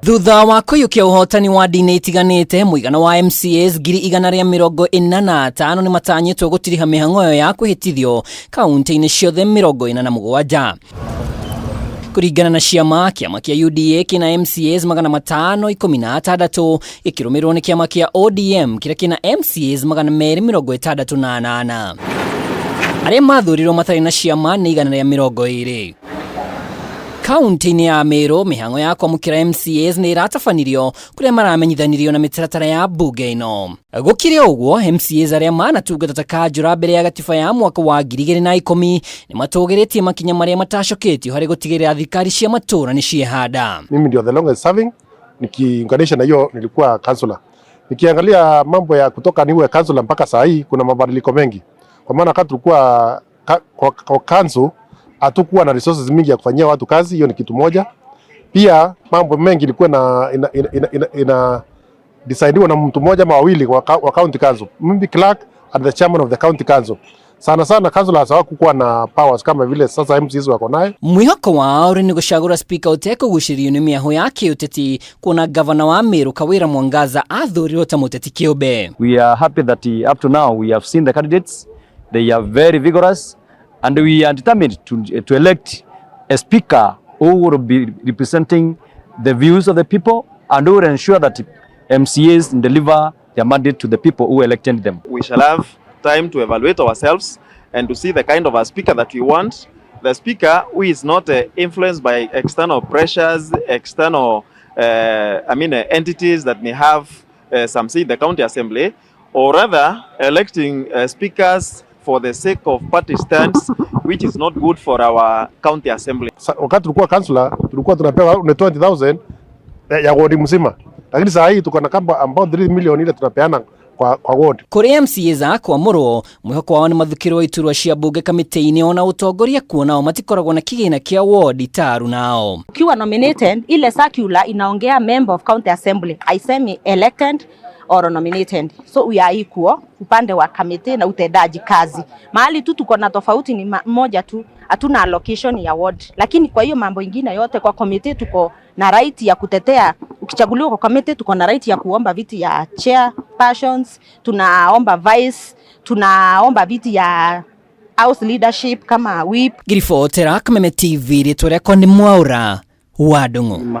Thutha wa kũiyũkia ũhotani wa ndini itiganĩte, mũigana wa MCAs 145,000 nĩ matanyĩtwo gũtiriha mĩhang'o ĩyo ya kwĩhĩtithio kaunti-inĩ ciothe 47. Kũringana na ciama, kĩama kĩa UDA kĩna MCAs 516, gĩkĩrũmĩrĩrwo nĩ kĩama kĩa ODM kĩrĩa kĩna MCAs 268. Arĩa mathurirwo matarĩ na ciama nĩ 120. Kaunti-inĩ ya Meru, mĩhang'o ya kwamũkĩra MCAs nĩ ĩratabanirio kũrĩa maramenyithanirio na mĩtaratara ya mbunge ĩno. Gũkĩrĩ ũguo, MCAs arĩa manatungata ta kanjũra mbere ya gatiba ya mwaka wa 2010 nĩ matũgĩrĩtie makinya marĩa matacoketio harĩ gũtigĩrĩra thirikari cia matũũra nĩ ciehanda. Mimi ndio the longest serving, nikiunganisha na hiyo nilikuwa councillor. Nikiangalia mambo ya kutoka niwe councillor mpaka saa hii kuna mabadiliko mengi, kwa maana wakati tulikuwa kwa council hatukuwa na resources mingi ya kufanyia watu kazi, hiyo ni kitu moja. Pia mambo mengi ilikuwa na ina decidiwa na mtu mmoja ama wawili wa county council, maybe clerk and the chairman of the county council. Sana sana councillors hawakuwa na powers kama vile sasa MCAs wako naye. Mwĩhoko wao ũrĩ nĩ gũcagũra spika ũtekũgucĩrĩrio nĩ mĩahũ ya kĩũteti, kuona gavana wa Meru Kawira Mwangaza athurirwo ta mũteti kĩũmbe. We are happy that up to now we have seen the candidates. They are very vigorous and we are determined to elect a speaker who will be representing the views of the people and who will ensure that MCAs deliver their mandate to the people who elected them. We shall have time to evaluate ourselves and to see the kind of a speaker that we want. The speaker who is not influenced by external pressures, external I mean, entities that may have some say in the county assembly, or rather electing speakers for the sake of party stands, which is not good for our county assembly. Wakati tulikuwa councillor tulikuwa tunapewa ni 20,000 ya ward mzima, lakini saa hii tuko na kama ambao 3 million ile tunapeana kwa ward. Kũrĩ MCAs a kwamũrwo, mwĩhoko wao nĩ mathukĩrwo iturwa cia mbunge kamĩtĩ-inĩ ona ũtongoria, kuona o matikoragwo na kĩgĩna kĩa ward ta arunao. Ukiwa nominated, ile circular inaongea member of county assembly, haisemi elected or nominated. So we are equal upande wa kamiti na utendaji kazi. Mahali tu tuko na tofauti ni moja tu, hatuna allocation ya ward, lakini kwa hiyo mambo ingine yote kwa committee tuko na right ya kutetea. Ukichaguliwa kwa committee, tuko na right ya kuomba viti ya chair persons, tunaomba vice, tunaomba viti ya house leadership kama whip. Ngiribotera Kameme TV, rĩtwa rĩakwa nĩ Mwaũra wa Ndung'u.